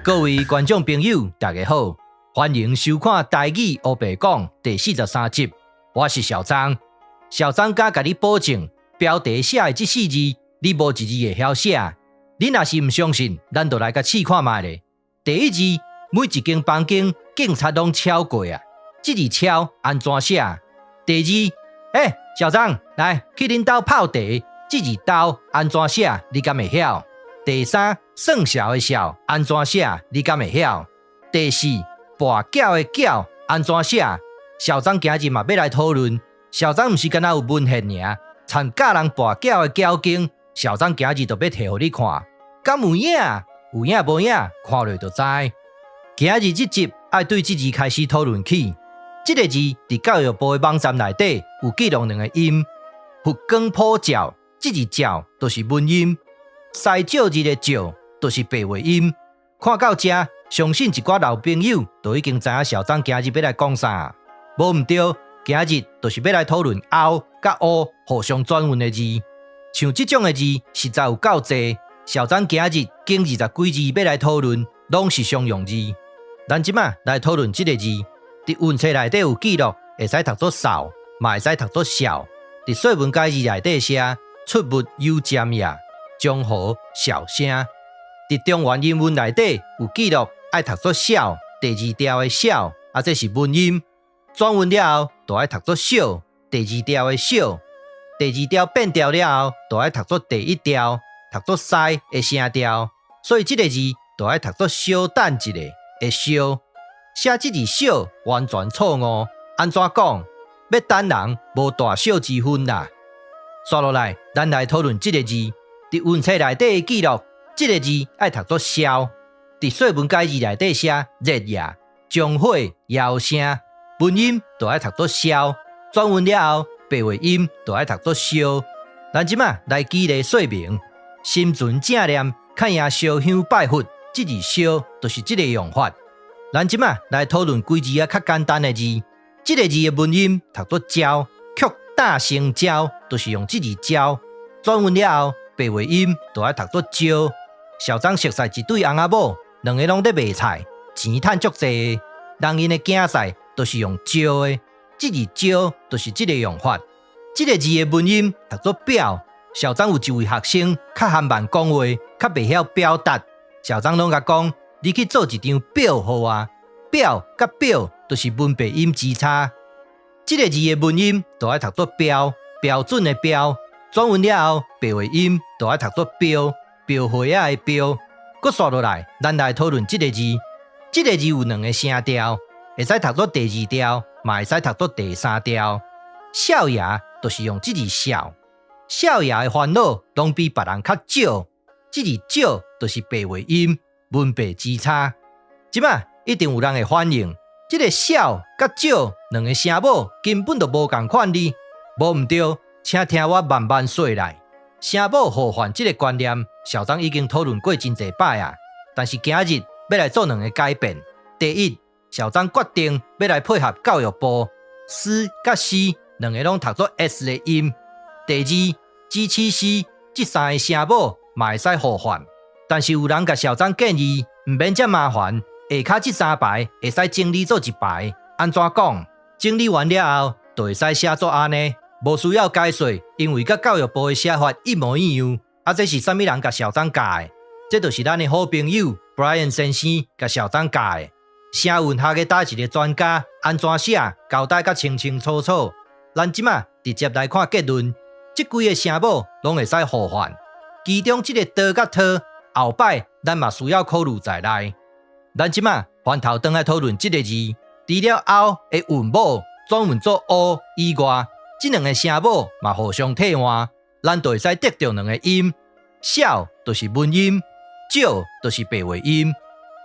各位觀眾朋友，大家好，歡迎收看《台語烏白講》第43集。我是小張，小張敢共你保證，標題寫的這四字，你無一字會曉寫。你若是毋相信，咱就來共試看覓咧。第一字，每一間房間警察攏抄過啊，這字抄按怎寫？第二，欸，小張，來去恁兜泡茶，這字兜按怎寫？你敢會曉？第三，算數的數按怎寫？你敢會曉？第四，跋筊的筊按怎寫？小張今日嘛欲來討論。小張毋是干焦有文獻爾，參教人跋筊的筊經，小張今日就欲提予你看，敢有影？有影無影？看落就知。今日這集愛對這字開始討論起。這個字佇教育部的網站內底有記錄兩個音，佛光普照，這字照就是文音。西照日的照，就是白話音。看到這，相信一寡老朋友都已經知影小張今日欲來講啥。無毋對，今日就是欲來討論 ㄠ佮 ㅠ 互相轉韻的字。像這種的字，實在有夠濟。小張今日揀二十幾字欲來討論，攏是常用字。咱這馬來討論這個字，佇韻冊內底有記錄，會使讀做掃，嘛會使讀做數。佇說文解字內底寫，出入有漸也。中和小聲，佇中原音韻內底有記錄，愛讀做數，第二調的數，啊，這是文音。轉韻了後，就愛讀做小，第二調的小。第二調變調了後，就愛讀做第一調，讀做西的聲調。所以這個字就愛讀做小等一下的小。寫這字小完全錯誤。按怎講？欲等人無大小之分啦。紲落來，咱來討論這個字。佇韻冊內底的記錄，這個字愛讀做蕭。佇說文解字內底寫熱也，中火搖聲，文音就愛讀做蕭。轉韻了後，白話音就愛讀做燒。咱這馬來舉例說明，心存正念，較贏燒香拜佛，這字燒就是這個用法。咱這馬來討論幾字仔較簡單的字，這個字的文音讀做焦，曲大成焦，就是用這字焦。轉韻了後，白話音就愛讀做招。小張熟似一對翁仔某，兩个攏咧賣菜，錢趁足濟。人𪜶的競賽就是用招的，這字招就是這個用法。這個字的文音讀做表。小張有一位學生較含慢講話，較袂曉表達。小張攏共講，你去做一張表予我。表佮表就是文白音之差。這個字的文音就愛讀做標，標準的標。轉韻了後，白話音就愛讀做標，標花仔的標。閣紲落來，咱來討論這個字。這個字有兩個聲調，會使讀做第二調，嘛會使讀做第三調。少爺就是用這字少，少爺的煩惱攏比別人較少。這字少就是白話音，文白之差。這馬一定有人會反應，這個少佮少兩個聲母根本就無仝款呢，無毋對。請聽我慢慢說來。聲母互換這個觀念，小張已經討論過真濟擺啊。但是今日欲來做兩個改變。第一，小張決定欲來配合教育部，ㄕ佮ㄕ 兩個攏讀做 S 的音。第二，G、Ç、C 這三個聲母嘛會使互換。但是有人共小張建議，毋免遮麻煩，下跤這三排會使整理做一排。按怎講？整理完了後，就會使寫做按呢。無需要解說，因為佮教育部的寫法一模一樣。啊，這是啥物人共小張教的？這就是咱的好朋友 Brian 先生共小張教的。聲韻學的佗一个專家，按怎寫，交代甲清清楚楚。咱這馬直接來看結論，這幾个聲母攏會使互換。其中這個ㄉ佮ㄊ，後擺咱嘛需要考慮在內。咱這馬翻頭轉來討論這个字，除了 ㄠ 的韻母轉韻做 ㅠ 以外，這兩个聲母嘛互相替換，咱就會使得著兩个音，少就是文音，少就是白話音。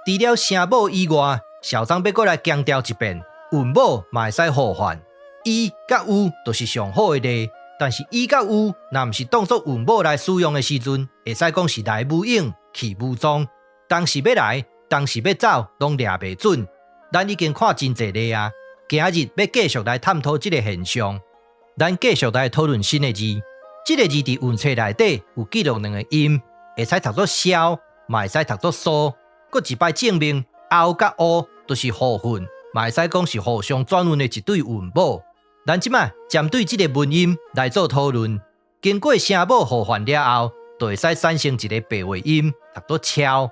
除了聲母以外，小張欲閣來強調一遍，韻母嘛會使互換。ㄣ佮 ｕ 就是上好的例，但是 ㄣ佮 ｕ 若毋是當作韻母來使用的時陣，會使講是來無影去無蹤，當時欲來，當時欲走，攏掠袂準。咱已經看真濟例啊，今日欲繼續來探討這个現象。咱繼續來討論新的字，這個字佇韻冊內底有記錄兩個音，會使讀做蕭，嘛會使讀做蘇。閣一擺證明 ㄠ 佮 ㅠ 就是互混，嘛會使講是互相轉韻的一對韻母。咱這擺針對這个文音來做討論，經過聲母互換了後，就會使產生一个白話音，讀做超。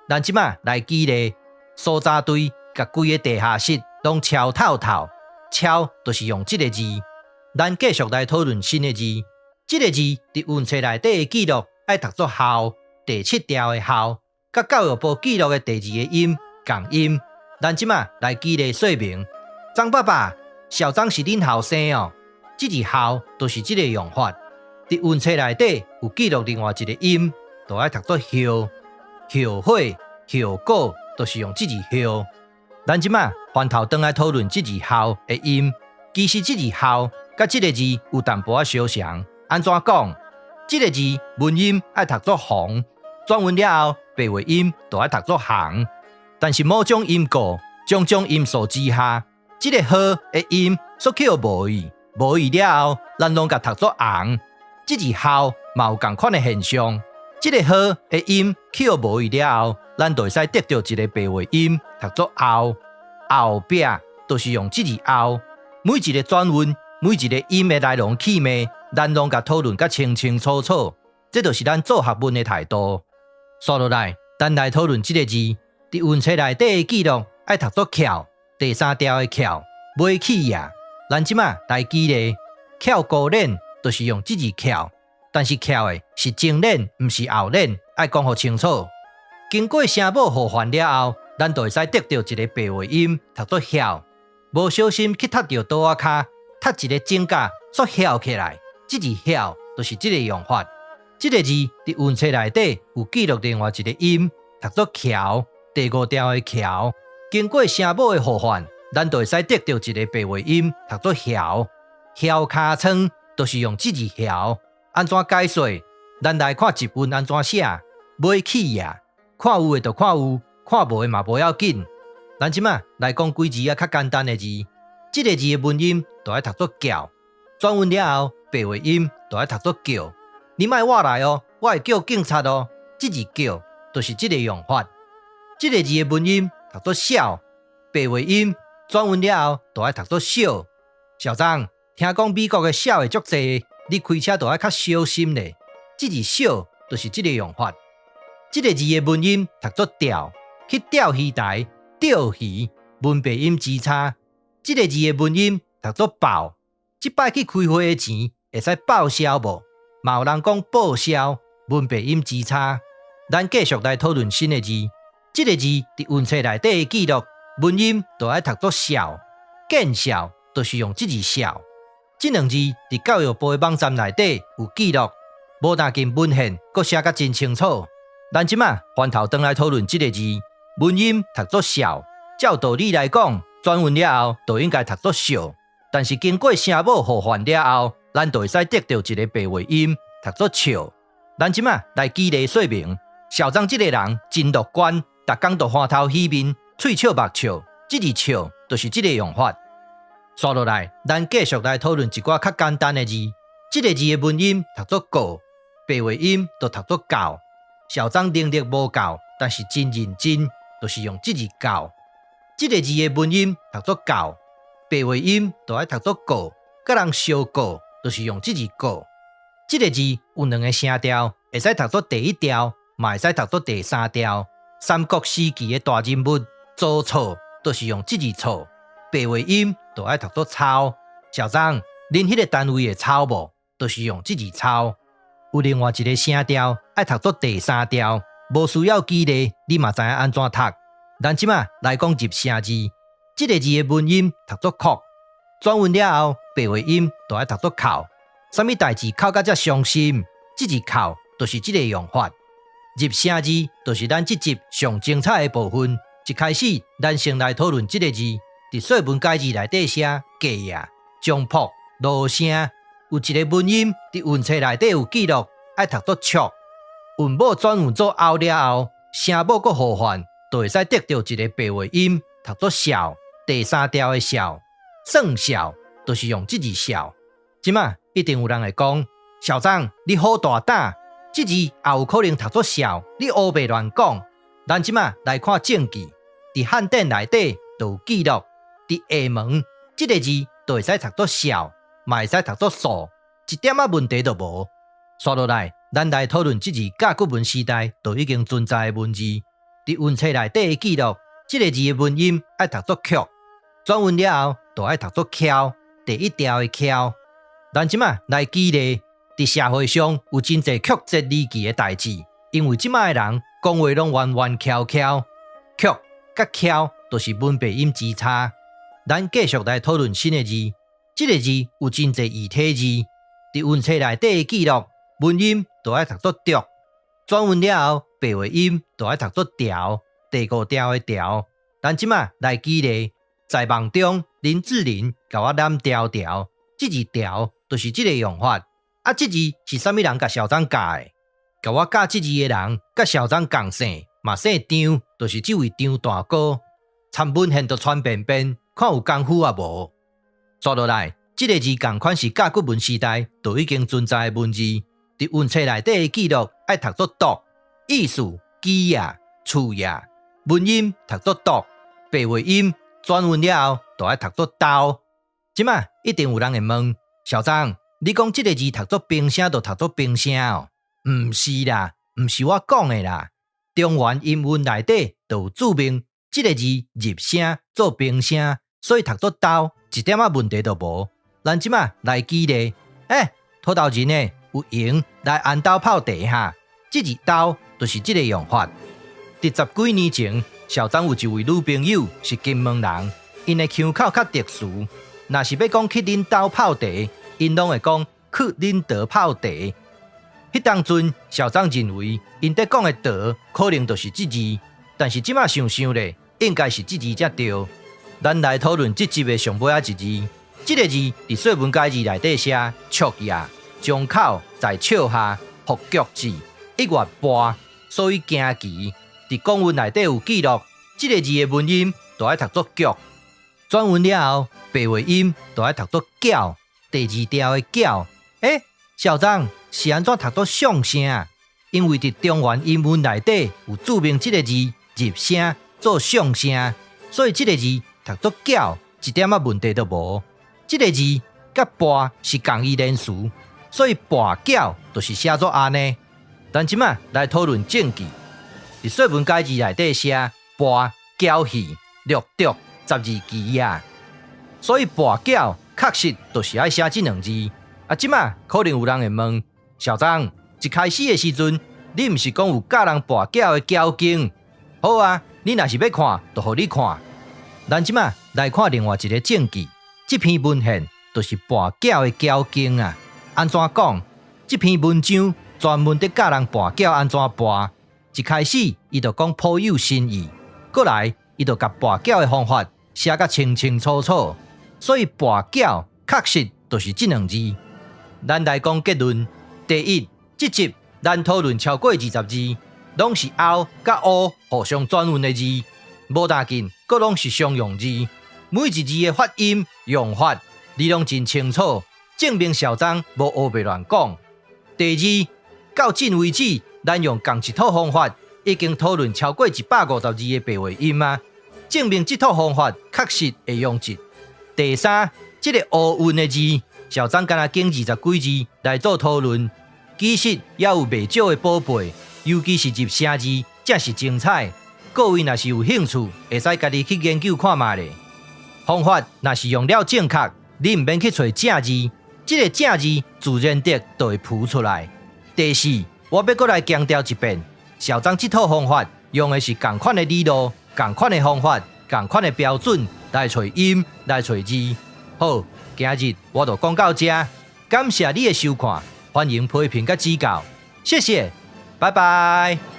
咱這擺來舉例，搜查隊共規个地下室攏抄透透，抄就是用這个字。咱繼續來討論新的字，這个字佇文冊內底的記錄愛讀做校，第七調的校，佮教育部記錄的第二个音仝音。咱這擺來舉例說明，張爸爸，校長是恁後生哦，這字校就是這个用法。佇文冊內底有記錄另外一个音，就愛讀做後，後悔、後果，就是用這字後。咱這擺翻頭轉來討論這字校的音，其實這字校佮這个字有淡薄仔相像。按怎講？這个字文音愛讀做紅，轉韻了後白話音就愛讀做行。但是某種音故、種種因素之下，這个號的音煞去予無去，無去了後，咱攏共讀做紅。這字校嘛有仝款的現象，這个號的音去予無去了後，咱就會使得著一个白話音，讀做後，後壁就是用這字後。每一个轉韻，每一个音的來龍去脈，咱攏共討論甲清清楚楚。這就是咱做學問的態度。紲落來，咱來討論這个字，佇文冊內底的記錄愛讀做翹，第三調的翹，尾起呀。咱這擺來舉例，翹孤鏈就是用這字翹，但是翹的是前鏈，毋是後鏈，愛講予清楚。經過聲母互換了後，咱就會使得著一个白話音，讀做曉。無小心去踢著桌仔跤，踢一个指甲，煞曉起來。這字曉就是這个用法。這个字佇文冊內底有記錄另外一个音，讀做橋，第五調的橋。經過聲母的互換，咱就會使得著一个白話音，讀做嬈。嬈尻川就是用這字嬈。按怎解說？咱來看一文按怎寫。尾起呀，看有的就看有，看無的嘛無要緊。咱這擺來講幾字仔較簡單的字，這个字的文音就愛讀做叫，轉韻了後白話音就愛讀做叫。你莫倚來哦，我會叫警察哦。這字叫就是這个用法。這个字的文音讀做痟，白話音轉韻了後就愛讀做小。校長，聽講美國的痟的足濟，你開車就愛較小心咧。這字小就是這个用法。這个字的文音讀做釣，去釣魚台，釣魚，文白音之差。這个字的文音讀做報，這擺去開會的錢會使報銷無？嘛有人講報銷，文白音之差。咱繼續來討論新的字，這个字佇文冊內底的記錄，文音就愛讀做笑，見笑就是用這字笑。這兩字佇教育部的網站內底有記錄，無但近文獻閣寫甲真清楚。咱這擺翻頭轉來討論這个字，文音讀做笑，照道理來講，轉韻了後就應該讀做笑，但是經過聲母互換了後，咱就會使得著一个白話音，讀做笑。咱這擺來舉例說明，校長這个人真樂觀，逐工都歡頭喜面，喙笑目笑，這字笑就是這个用法。紲落來，咱繼續來討論一寡較簡單的字。這个字的文音讀做告，白話音就讀做教。校長能力無夠，但是真認真，就是用這字教。這个字的文音讀做告，白話音就愛讀做告，佮人相告，就是用這字告。這个字有兩个聲調，會使讀做第一調，嘛會使讀做第三調。三國時期的大人物曹操，就是用這字操，白話音就愛讀做操。校長，恁彼个單位會操無？就是用這字操。有另外一个聲調愛讀做第三調，無需要舉例，你嘛知影按怎讀。咱這擺來講入聲字，這个字的文音讀做哭，轉韻了後白話音就愛讀做哭。啥物代誌哭甲遮傷心？這字哭就是這个用法。入聲字就是咱這集上精彩的部分。一開始，咱先來討論這个字，佇說文解字內底寫過夜、中僕、鑼聲，有一个文音佇文冊內底有記錄，愛讀做卓。韻母轉韻做拗了後，聲母閣互換，就會使得著一个白話音，讀做笑，第三調的笑，算笑，就是用這字笑。這擺一定有人會講，校長你好大膽，這字也有可能讀做笑，你烏白亂講。咱這馬來看證據，佇漢典內底就有記錄，佇廈門這个字就會使讀做數，嘛會使讀做數，一點仔問題都無。紲落來，咱來討論這字甲骨文時代就已經存在的文字。佇文冊內底的記錄，這个字的文音愛讀做曲，轉韻了後就愛讀做蹺，第一調的蹺。咱這馬來舉例，佇社會上有真濟曲折離奇的代誌，因為這馬的人講話攏彎彎翹翹，曲佮蹺就是文白音之差。咱繼續來討論新的字，這个字有真濟異體字，佇文冊內底的記錄，文音就愛讀做著，轉韻了後白話音就愛讀做調，第五調的調。咱這馬來舉例，在夢中林志玲共我攬牢牢，這字牢就是這个用法。啊，這字是啥物人共小張教的？共我教這字的人，佮小張仝姓，嘛姓張，就是這位張大哥。參文獻都傳遍遍，看有功夫抑無？紲落來，這个字仝款是甲骨文時代就已經存在的文字，佇文冊內底的記錄愛讀做篤，意思機也、厝也，文音讀做篤，白話音轉韻了後就愛讀做兜。這馬一定有人會問小張，你講這个字讀做平聲就讀做平聲哦？毋是啦，毋是我講的啦。中原音韻內底就有注明，這个字入聲做平聲，所以讀做兜，一點仔問題都無。咱這馬來舉例，欸，土豆人呢有閒來恁兜泡茶哈？這字兜就是這个用法。佇十幾年前，小張有一位女朋友是金門人，𪜶的腔口較特殊，若是欲講去恁兜泡茶，𪜶攏會講去恁佗泡茶。彼當陣，小張認為𪜶佇講的佗可能就是這字，但是這馬想想咧，應該是這字才對。咱來討論這集的上尾仔一字，這个字佇說文解字內底寫卓也，張口在笑下，復腳字，一月跋，所以驚奇。佇古文內底有記錄，這个字的文音就愛讀做腳，轉韻了後白話音就愛讀做繳，第二調的繳。欸，小張是按怎讀做相聲啊？因為佇中原音韻內底有注明這个字入聲做相聲，所以這个字讀做繳，一點仔問題都無。這个字佮跋是仝義連詞，所以跋繳就是寫做按呢。咱這馬來討論證據，佇說文解字內底寫跋繳戲六著十二期啊，所以跋繳確實就是愛寫這兩字。啊，這馬可能有人會問小張，一開始的時陣，你毋是講有教人跋繳的繳經？好啊，你若是欲看，就予你看。咱這馬來看另外一个證據，這篇文獻就是跋繳的繳經啊。按怎講？這篇文章專門佇教人跋繳按怎跋。一開始，伊就講頗有新意，過來，伊就共跋繳的方法寫甲清清楚楚。所以跋繳確實就是這兩字。咱來講結論。第一，這集咱討論超過20字，攏是 ㄠ佮 ㅠ 互相轉韻的字，無要緊，閣攏是常用字。每一字的發音、用法，你攏真清楚，證明小張無烏白亂講。第二，到今為止，咱用仝一套方法，已經討論超過150字的白話音啊，證明這套方法確實會用得。第三，這个烏韻的字，小張干焦揀20幾字來做討論，其實也有袂少的寶貝，尤其是入聲字，才是精彩。各位若是有興趣，會使家己去研究看覓咧。方法若是用了正確，你毋免去揣正字，這个正字自然的就會浮出來。第四，我欲閣來強調一遍，小張這套方法用的是仝款的理路、仝款的方法、仝款的標準來揣音、來揣字。好，今日我就講到這，感謝你的收看，歡迎批評佮指教，謝謝，拜拜。